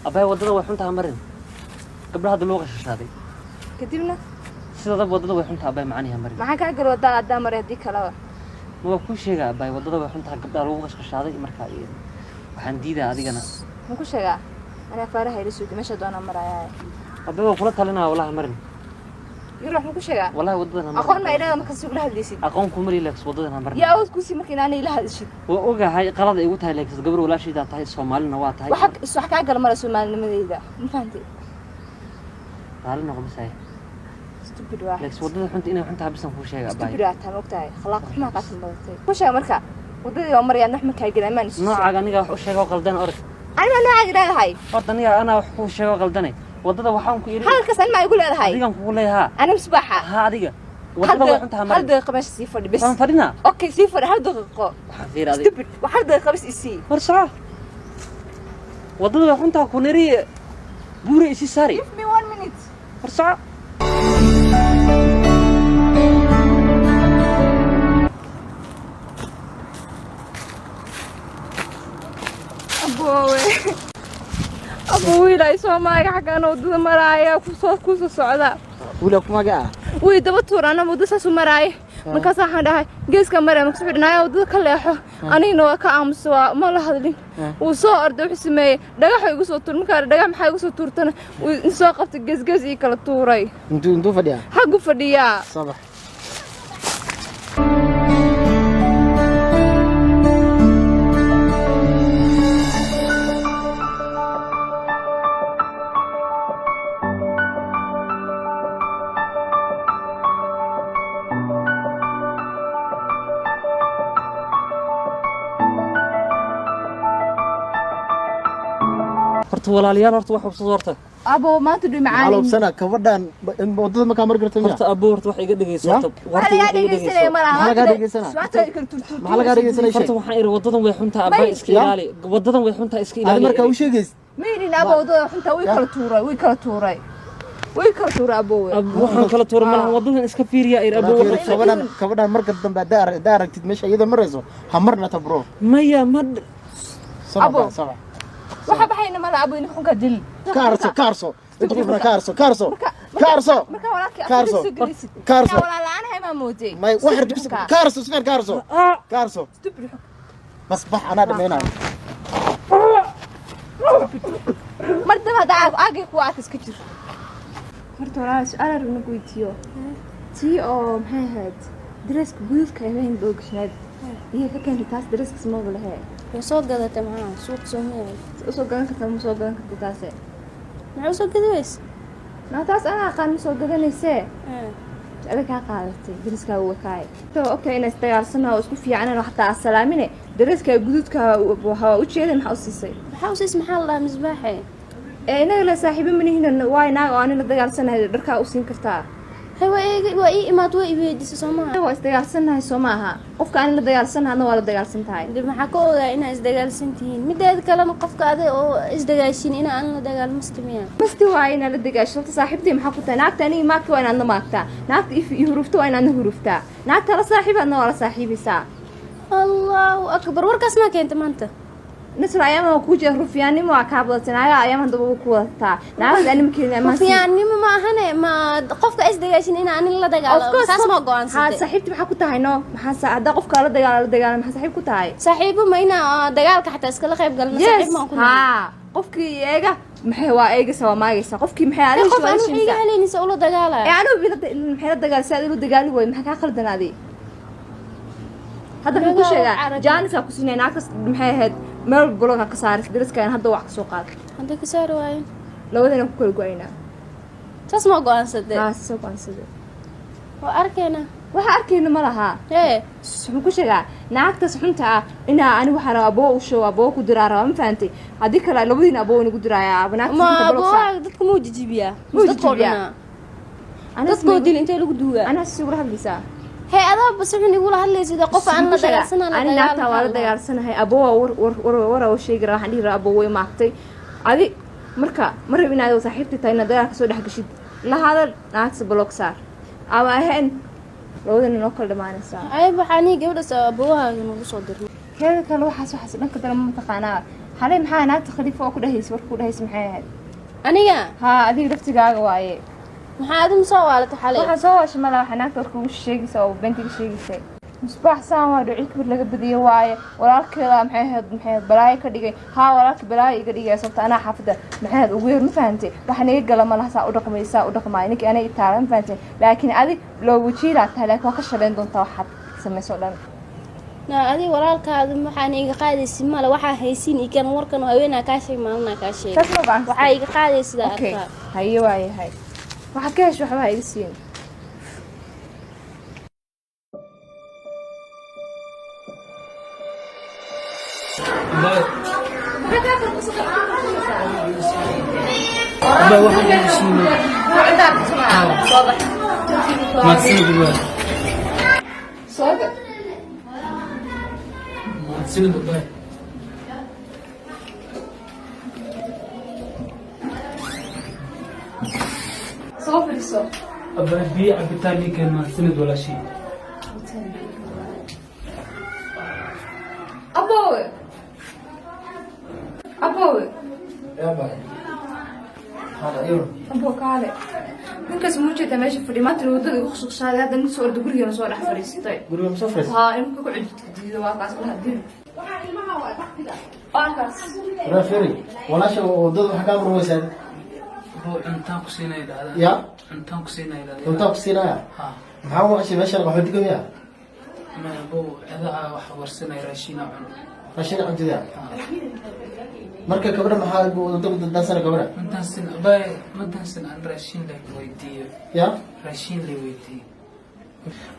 Abay, waddada way xuntaha, marin. Gabdhaha hadda loo qashashaaday. Kadibna? Sidadaba waddada way xuntaha, abay, macaniha marin. Maxaa kaa gal wadada haddaa maray, haddii kaleba? Ma waa kuu sheegaa, abay, waddada way xuntaha, gabdhaha lagu qashqashaaday. Marka waxaan diidaa adigana. Maxaan ku sheegaa? Anaa faaraha ila sugi, meesha doonaa marayaa. Abay, waa kula talinaa, wallahi marin. Yar, wax ma ku sheegaa? Wallahi waddadan ha marin. Aqoon ma idhahda markaas ugula hadlaysid? Aqoon kuma lihi, laakiin waddadan ha marin. Yaa awood kuusii marka inaanay ila hadashid? Waa ogahay qalad ay igu tahay, laakiin gabar walaashaydaa tahay, Soomaalina waa tahay. Waxa wax kaa gala mara Soomaalinimadeyda, ma fahantay? Raalli noqo bisaay. Stupid waa. Laakiin waddada xunta inay xuntaha bisan kuu sheega, abay. Stupid waa tahay, maogtahay? Akhlaaq xumaa qaatan badatay. Ku sheega marka, waddadii waa marayaan, wax ma kaa gelin amaan isuso. Noocaaga aniga wax u sheega oo qaldan, orod. Anima noocaaga leedahay? Horta aniga anaa wax kuu sheega oo qaldane. Waddada waxaan ku iri. Hadalkaas anima igu leedahay? Adigan kugu leeyahaa. Ani Misbaaxa? Haa, adiga. Waddada way xuntaha, Hal marin. daqiiqo meesha sii fadhi bes. Waan fadhinaa. Okay, sii fadhi hal daqiiqo. Waxaan fiir adiga. Stupid, wax hal daqiiqo bes isii. War soco, waddada way xuntaha ku niri, buura isi saari. Give me one minute. War soco. Aboowe, abo, wiil ay Soomaaliga xaggaan waddada maraaya, kusoo socda. Wiila kumaga ah? Wii daba tuur, ana wadda saas u maraaya. Markaas waxaan dhahay geeska maraya. Markaas wuxuu dhahay waddada ka leexo. Anigana waa ka aamusa, waa ma la hadlin. Wuu soo orday, wuxuu sameeyey dhagaxu igu soo tuur. Markaa dhagax maxaa igu soo tuurtana, wuu soo qabtay, geesgees ii kala tuuray. Intuu fadhiyaa? Xaggu fadhiyaa. Sabax. Horta walaalayaal, horta wax hubsado horta. Abo, maanta dhi Maxaa la macaalin. hubsanaa kabadhan waddada markaa mari karta miya? Horta abo, horta wax iga dhegeyso. Ya? Horta Waxaa horta lagaa wax iga dhegeysanaya dhegeyso. malaha. Maxaa lagaa dhegeysanaa? Maanta kala turtuur. Maxaa lagaa dhegeysanaya? Horta Sheeg. waxaan iri wadadan way xuntaa, abay, May. iska Ya? ilaali. Wadadan way xuntaa, iska Adi ilaali. markaa u sheegays. Maydin abo, waddada xuntaa way kala tuuray, way kala tuuray, way kala tuuray, abowe. Waxaan kala tuuray malaha, wadadan iska fiiriya iri, abo. Kabadhan marka dambe haddaa aragtid meesha iyada marayso, ha marna ta, bro. Maya, ma Sabax. Abo. Sabax. Waxa baxayna mala, abo, in xunka dil. Ka arso, ka arso inta qofna, ka arso, ka arso, ka arso. Marka walaalkii Ka arso. afka soo gelisid. Ka arso. Walaal la'aanahay maa moodey? May wax rabtid, ka arso sifiican, ka arso, ka arso. Stupid. Bas, bax, anaa dhameynayo. Mar dambe haddaa aagay kuwa arka, iska jir. Horta walaal, su-aal rabna ku weydiiyo. Tii oo maxay ahayd dareeska guduudka habeen boo gashnaad iyo ka keentay taas, dareeskaas maba lehe. Waa soo gadatay, maxaa suuq soo mayahay? Usoo gadan kartaa, ma soo gadan karta taase? Maxaa usoo gadi weyse? Naa taas anaa aqaan, ma soo gadanaysee? Adag kaa qaadatay dariskaaga wakaay. Okay, inaa isdagaalsana oo isku fiicanan oo xataa asalaamine, dariskaaga guduudka waa u jeeday, maxaa u siisay? Maxaa usiis? Maxaa la dhahaa, Misbaaxe? Ee inaga la saaxiibo manihin, waay naag oo anina dagaalsanahay dharkaa u siin kartaa? Hay, waa eega, waa ii imaad, waa i weydiisay, soo maaha? Waa isdagaalsanahay, soo ma aha? Qofka anina la dagaalsanahay, adna waa la dagaalsan tahay. De maxaa ka ogaa inaa isdagaalsan tihiin? Mideeda kalena, qofka adag oo isdagaashin inaa aan la dagaalmasta miya? Masti waaye inaad la dagaasho. Horta saaxiibtay maxaa ku tahay? Naagta aniga maagta waa inaadna maagtaa, naagta i hurufta waa inaadna huruftaa, naagta la saaxiib adna waa la saaxiibaysaa. Allahu akbar, warkaas maa keenta maanta? Nasra, ayaama waa kuu jeeda, rufiyaannimo waa kaa badatay. Naagaa ayaamahan daba ku wadataa naagta anima keenin amaan siin. Rufiyaannimo ma ahane, ma qofka isdagaashin inaa anin la Of dagaalo course, saas ma haa. go-aansatay? Saaxiibti maxaa ku tahay? No, maxaa haddaa qofka la dagaala, la dagaala, maxaa saaxiib ku tahay? Saaxiibo ma inaa dagaalka xataa iskala qayb galno? Yes. Saaxiib maan ku nahay? Haa, qofkii eega maxay waa eegaysa, waa maagaysa, qofkii maxay adiga Qof aan wax iga haleynaysa ula ee dagaalaya. Anigu maxay la dagaal si aad ula dagaali way? Maxaa kaa qaldanaaday hadda? Muxuu ku Anaga sheegaa? arag. Jaanis aa ku siinay naagtas, maxay ahayd, meel block ka saaray dariska, hadda wax ka soo qaad. Hadda ka saari waayo? Labadana ku kala go-aynaa. Saas ma go-aansatay? Haa, soo go-aansaday. Waa arkayna. Waxa arkayna ma laha. Ee. Wuxuu ku sheegaa naagtaas xunta ah inaa ani waxaa rabaa aboo u show, aboo ku diraa rabaa, ma fahantay? Haddii kale labadiina aboo nagu diraaya aba naagtas Ma xunta block saar. aboohaaga dadka muu jijibiyaa? Muu Dadkoo jijibiyaa. dhanaa Anaa dadkoo dil intee lagu duugaa? Anaa si ugula hadlaysaa? Hey, adaa bas xun igula hadlaysida, qof aan la dagaalsanaa la Ani naagtaa waa la dagaalsanahay, aboo waa war war war war oo sheegi rabaa. Waxaan dhihi rabaa aboo way maagtay adi. Marka ma rab inaad saaxiibtay tahay inaad dagaalka soo dhex gashid. La hadal naagtas, block saar ama ahayn labadana noo kala dhamaanaysaa. Ayb, waxaa nii gabadhaas aboohaaga nagu soo dirnay. Keeda kale, waxaas dhanka dale ma mataqaanaa? Xalay maxaa naagta Khaliifa oo ku dhahaysay, warka ku dhahaysay maxay ahayd? Aniga? Haa, adiga laftigaaga waaye. Maxaa adigu soo waalatay xalay? Waxaa soo waashay mala, waxaa naagta warka ugu sheegaysa oo beentiga sheegaysay. Misbaax saan waa dhuci kibir laga badiyo waaye. Walaalkeeda maxay ahayd balaayo ka dhigay. Haa, walaalka balaayo iga dhigay, sababta anaa xaafadda maxay ahayd ugu yar, ma fahantay? Waxa naga gala ma laha, saa u dhaqmay, saa u dhaqmaay ninkii anay itaala, ma fahantay? Laakiin adig loo wajiilaa tahay, laakiin waa ka shalayn doontaa waxaad samayso dhan. Naa adiga walaalkaada waxaan iga qaadaysid male, waxaa haysiin ikan warkan haweenaa kaa sheeg, maalinaa kaa sheeg. Saas ma go'aansatay? Waxaa iga qaadaysidaa. Okay. Arkaa. Haye, waayahay, waxaad ka hesho waxba ha iga siin. Abaa, waxaan igu siinay. Mahadsanid, abaa. Soo gal. Mahadsanid, abaa. Soo fadhiiso. Abaa, biyo cabitaan ii keen. Mahadsanid, walaashay. Abowe, abowe. Yaa hada iyo. Abo, kaale, ninkaas muu jeedaa meesha fadhi? Maanta wadada igu khushuqshaaday, hadda nin soo orda gurigeena soo dhex fadhiistay. Guriga ma soo fadhiistay? Haa, in ku cujid diido, waa kaas laha dil, waa kaas. Waraa feri walaasha oo wadada waxaa kaa murmaysaa. Abuu, cuntaan ku siinaya dhahdaa. Ya? Cuntaan ku siinaya dhahdaa. Cuntaa ku siinaya? Ha. Maxaa u maqashay meeshan qaxootiga miya? Maya, abuu, cidaha wax warsanaya, raashinaa cuno. Raashin cuntida marka gabadha maxaa wadada ku dandansana gabadha? Ma dansan, abaa, ma dansan, aan raashin la weydiiyo. Ya? Raashin la weydiiyo.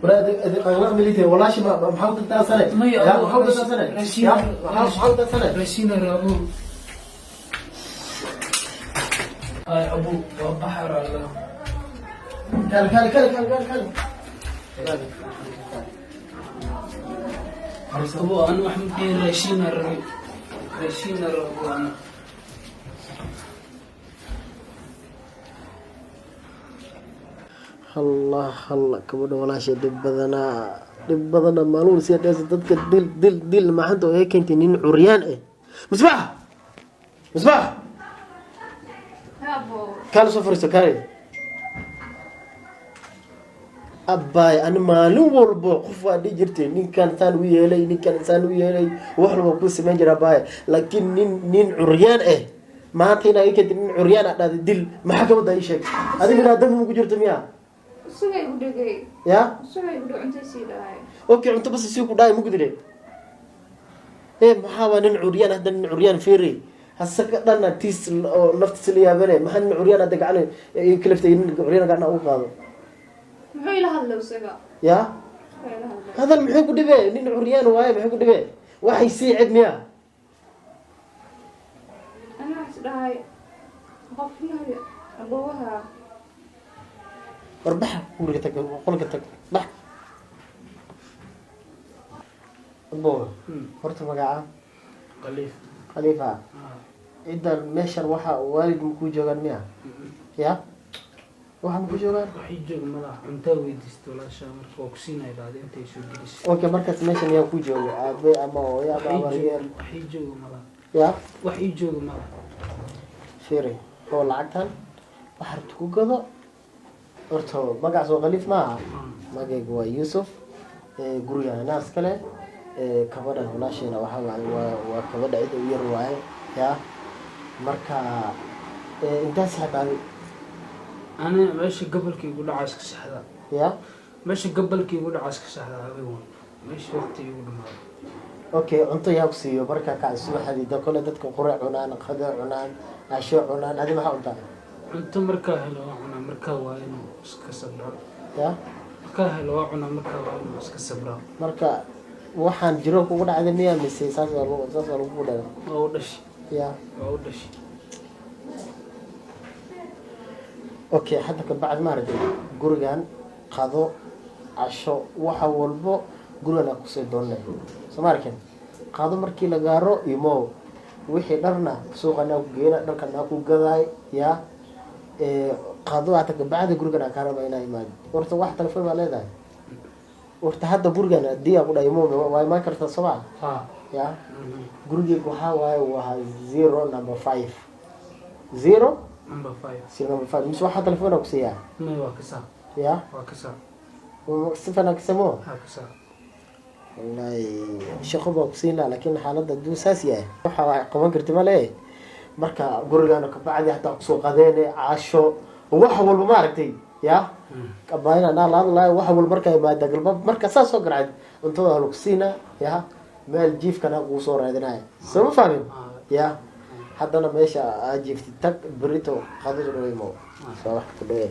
Waraa milite walaashi maxaa u dandansane? Maya. Ya? Abuu. Maxaa u dandansane? Raashin. Ya, maxaa u dandansane? Raashin abuu. Ay, abuu, waa baxar alla. Kale, kale, kale, kale, kale, kale. Abuu, ana wax ma dhihin, raashin rabi, raashin rabi abuu ana. Allah Allah, gabadha walaasha dhib badanaa, dhib badanaa. Maalin walba siyaa dheesa dadka dil, dil, dil. Maxanta oo iga keentay nin curyaan ah. Misbaax, Misbaax. Abo. Kaale, soo fariiso, kaale. Abbaay, ani maalin walbo qof waa dhihi jirtay ninkan saan u yeelay, ninkan saan u yeelay, wax walba kuu samayn jira, abbaay. Laakiin nin curyaan ah maanta inaa ii keentay, nin curyaan ah dhahday dil, maxaa ka wadaa? Ii sheeg adiga, inaa dambi ma ku jirto miya? Isagay u dhegay. Ya? Isagay u dheg, cuntay sii dhahay. Okay, cunto bas sii ku dhahay, ma gudile e? Maxaa waa nin curyaan hadda? Nin curyaan fiiri hasaga dhana tiis oo naftiisa la yaabane. Maxaa nin curyaan hadda gacan kalaftay, nin curyaan gacana ugu qaado? Muxuu ila hadlay isaga? Ya? Muxuu ila hadlay? Hadal muxuu ku dhibe? Nin curyaan waaye, muxuu ku dhibe? Waxay sii cid miya? Anaa is dhahay qofna abowaha. War baxa, guriga tag, qolka tag, bax. Abo, horta magaca? Khaliif. Khaliifa. Cidan meeshan waxa waalid makuu joogaan miya? Ya, waxa maku joogaan? Wax ii jooga malaha, cuntaa weydiista walaasha, marka waa ku siinaya dhahda intay soo gelisay. Okay, markaas meeshan yaa ku jooga? Aabe ama hooyo ama abaryeel? Wax ii jooga malaha. Ya? Wax ii jooga malaha. Fiiri oo lacagtan waxa rabta ku gado. Horta magacaas oo Khaliif maaha, magaygu waa Yuusuf. Guriga anaa iskale. Kabadhan walaasheena waxa waaye waa kabadha cid u yar waaye. Ya, marka intaa saxbaabi. Ani meesha gobolkii igu dhacaa iska saxdaa. Ya? Meesha gobolkii igu dhacaa iska saxdaa, habeen walba meesha waqti igu dhamaado. Okay, cunto yaa ku siiyo markaa kac subaxdii? Da kole dadka qure cunaan, qado cunaan, casho cunaan, adi maxaa cuntaa? Cunto markaa helo waa cunaa, markaa waa inuu iska sabraa. Ya? Markaa helo waa cunaa, markaa waa inuu iska sabraa. Marka waxaan jiro kugu dhacday miyaa, mise saas waa lagu dhacday? Waa u dhashi. Ya? Waa u dhashi. Okay, hadda ka bacdi maaragtay gurigan qado, casho, waxa walbo gurigan aa kusii doonay, soo ma arkin? Qado markii la gaaro imo, wixii dharna suuqa naa ku geena, dharka naa ku gadaay. Ya, qado hata ka bacdi gurigan aa kaa raba inaa imaado. Horta wax telefoon baa leedahay? Horta hadda gurigan haddii aa ku dhahay imo, waa imaan kartaa, soo ma? Ha. Ya, gurigeyga waxaa waaye waa 0 number 5 0 Number 5. 0 number 5. Mise waxaa telefoona ku siiyaa? May, waa kasaa. Ya. Waa kasaa. Si fiican kasamo. Haa, kasaa. Wallahi shaqo baa ku siin lahaa, laakiin xaaladda hadduu saas yahay, waxa wax qaban karti male. Marka gurigaana kabacdi hataa kusoo qadeene, casho, wax walba, ma aragtay? Ya, kabaayina naa la hadlayo, wax walba markaa imaada galba, marka saas soo garacid, cuntada waa lagu siinaa, ya, meel jiifkana kuu soo raadinaya. Soo ma fahmin? Ya, haddana meesha aad jiiftid tag, berito qadada dhaweymo soo wax ku dhawe.